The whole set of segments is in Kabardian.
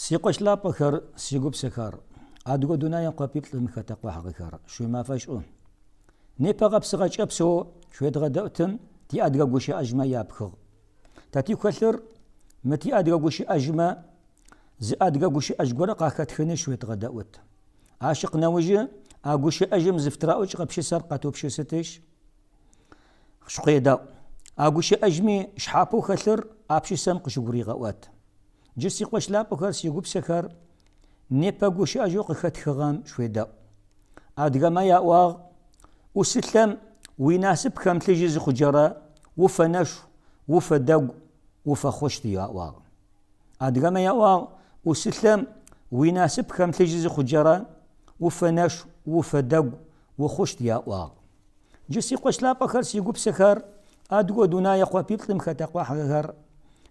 Си къуэш лъапӏэхэр, си гупсэхэр, адыгэ дунаим къуапиплӏым хэтэкъухьагъэхэр, шъуимафэ шӏу. Непэ гъэпсыгъэ кӏэпсэу шъуедгъэдэӏутым тиадыгэ гущыӏэжъмэ япхыгъ. Тэ тигу хэлъыр мы тиадыгэ гущыӏэжъмэ зы адыгэ гущыӏэжъ горэ къахэтхыны шъуедгъэдэӏут. Ащ къынэужы а гущыӏэжъым зыфытыраӏукӏыгъэ пшысэр къэтыупшысытыщ. Шъукъедэӏу. А гущыӏэжъми шъхьапэу хэлъыр а пшысэм къыщыгуригъэӏот. Джы си къош лъапӏэхэр, си гупсэхэр, непэ гущыӏэжъэу къыхэтхыгъэм шъуедэӏу. Адыгэмэ яӏуагъ, ӏусылъэм уинасып хэмылъыжьы зыхъуджэрэ, уфэнэшъу, уфэдэгу, уфэхъущт яӏуагъ. Адыгэмэ яӏуагъ, ӏусылъэм уинасып хэмылъыжьы зыхъуджэрэ, уфэнэшъу, уфэдэгу, ухъущт яӏуагъ. Джы си къош лъапӏэхэр, си гупсэхэр, адыгэ дунае къопиплӏым хэтэкъуахьэхэр,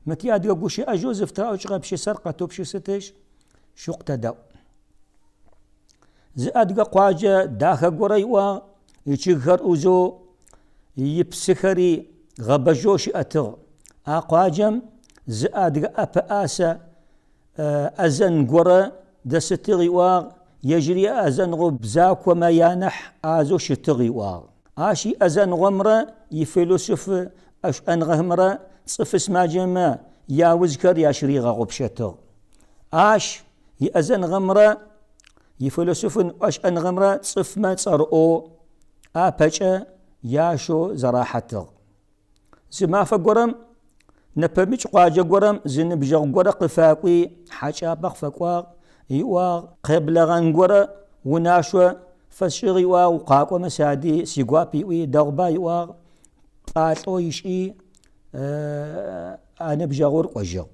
мы тиадыгэ гущыӏэжъэу зыфытыраӏукӏыгъэ пшысэр къэтыупшысытыщ, шъукъытэдэӏу. Зы адыгэ къуаджэ дахэ горэ иӏуагъ, ичъыгхэр ӏузэу, ипсыхэри гъэбэжъоу щыӏэтыгъ. А къуаджэм зы адыгэ ӏэпэӏасэ ӏэзэн горэ дэсытыгъ иӏуагъ, ежьыри иӏэзэныгъо бзакомэ янахь ӏазэу щытыгъ иӏуагъ. Ащ иӏэзэныгъомрэ ифилософ шӏэныгъэхэмрэ цӏыфы сымаджэмэ яузхэр ящыригъэгъупшэтыгъ. Ащ иӏэзэныгъэмрэ ифилософ шӏэныгъэмрэ цӏыфмэ цӏэрыӏоу апэкӏэ яшэу зэрахьэтыгъ. Зы мафэ горэм нэпэмыкӏ къуаджэ горэм зы ныбжьэгъу горэ къыфакӏуи, хьакӏапӏэ къыфэкӏуагъ, иӏуагъ, къеблэгъэн горэ унашъо фэсшӏыгъ иӏуагъ, укъакӏомэ сади, сигуап иӏуи, дэгъуба иӏуагъ, пӏалӏэу ишӏи, а ныбжьэгъур кӏожьыгъ.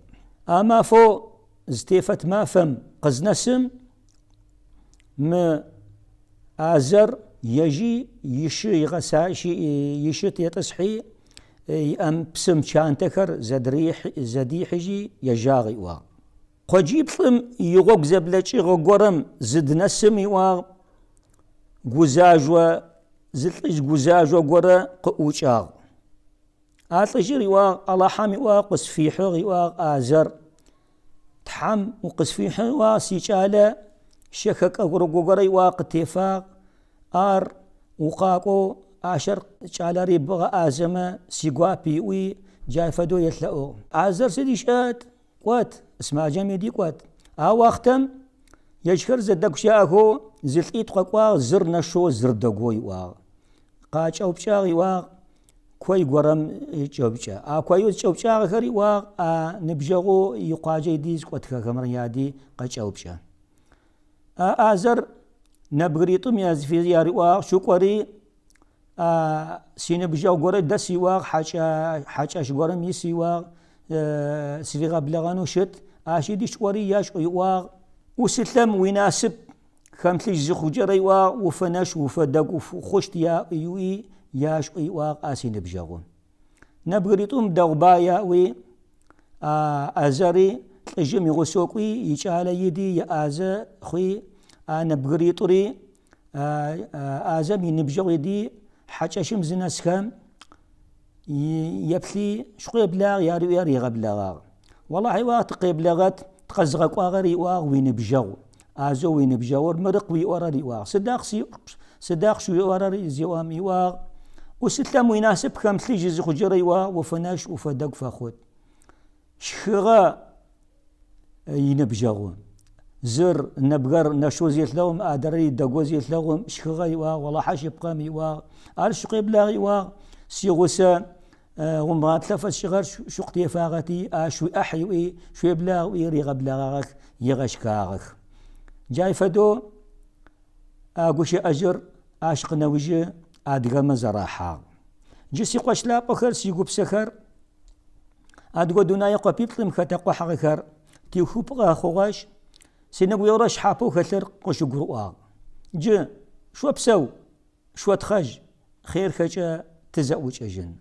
А мафэу зытефэт мафэм къызнэсым, Мы ӏазэр ежьи ишы игъэсащи, ишы тетӏысхьи, иӏэм-псым чантэхэр зэдихьыжьи ежьагъ иӏуагъ. Къоджиплӏым игъогу зэблэкӏыгъэ горэм зыднэсым иӏуагъ, гузажъо, зы лӏыжь гузажъо горэ къыӏукӏагъ. А лӏыжьыр иӏуагъ, Алахьэм иӏуагъ, къысфихьыгъ иӏуагъ ӏазэр. Тхьэм укъысфихьыгъ иӏуагъ, сикӏалэ щэхэкӏэ горэ иӏуагъ къытефагъ. Ар укъакӏоу ащэр кӏалэр ебгъэӏазэмэ сигуап иӏуи, джай фэдэу елъэӏугъ. ӏазэр сыд ишӏэт? Кӏот, сымаджэм иди кӏот. А уахътэм ежьхэр зэдэгущыӏэхэу зы лӏитӏу къэкӏуагъ, зыр нэшъоу, зыр дэгоу иӏуагъ. Къакӏэупчӏагъ иӏуагъ, кой горэм кӏэупчӏэ. А коеу зыкӏэупчӏагъэхэр иӏуагъ, а ныбжьэгъоу икъуаджэ иди зыкӏотхэхэмрэ яди къэкӏэупчӏэ. А ӏазэр нэбгыритӏум языфизи яриӏуагъ, шъукӏори а синыбжьэгъу горэ дэс иӏуагъ, хьакӏэ хьакӏэщ горэм ис иӏуагъ, сыригъэблэгъэнэу щыт, ащ иди шъукӏори яшӏу иӏуагъ. ӏусылъэм уинасып Хэмылъыжь зыхъукӏэрэ иӏуагъ, уфэнэшъу, уфэдэгу хъущт иӏуи, яшӏу иӏуагъ а синыбжьэгъу. Нэбгыритӏум дэгъуба яӏуи, а ӏазэри лӏыжъым игъусэу кӏуи, икӏалэ иди иӏазэ хъуи, а нэбгыритӏури ӏазэм иныбжьэгъу иди хьакӏэщым зынэсхэм, Еплъи, шъукъеблагъ яриӏуи ригъэблэгъагъ. Олахьи иӏуагъ, тыкъеблэгъэт, тыкъэзыгъэкӏуагъэр иӏуагъ уиныбжьэгъу. ӏазэу уиныбжьэгъур мыры къыуиӏорэр иӏуагъ. Сыда сыда къыщыуиӏорэр зеӏом иӏуагъ. ӏусылъэм уинасып хэмылъыжьы зыхъуджэрэ иӏуагъ, уфэнэшъу, уфэдэгу фэхъут. Щхыгъэ иныбжьэгъу. Зыр нэбгэр нэшъоу зелъэгъум, адрэр идэгоу зелъэгъум, щхыгъэ иӏуагъ, Олахьэ шъыпкъэм иӏуагъ. Ар шъукъеблагъ иӏуагъ, сигъусэ гъумыгъаплъэ фэсшӏыгъэр шъукъытефагъэти, ащ шъуиӏахь иӏуи, шъуеблагъ ыӏуи ригъэблэгъагъэх, игъэшхагъэх. Джай фэдэу а гущыӏэжъыр ащ къынэужьы адыгэмэ зэрахьагъ. Джы сикъош лъапӏэхэр, сигупсэхэр, Адыгэ дунэе къопиплӏым хэтэкъухьагъэхэр тихупкъэ хъугъэшъ, синэгуегъорэ шъхьапэу хэлъыр къыщыгурыӏуагъ. Джы, шъопсэу, шъотхъэжь, хъерхэкӏэ тызэӏукӏэжьын.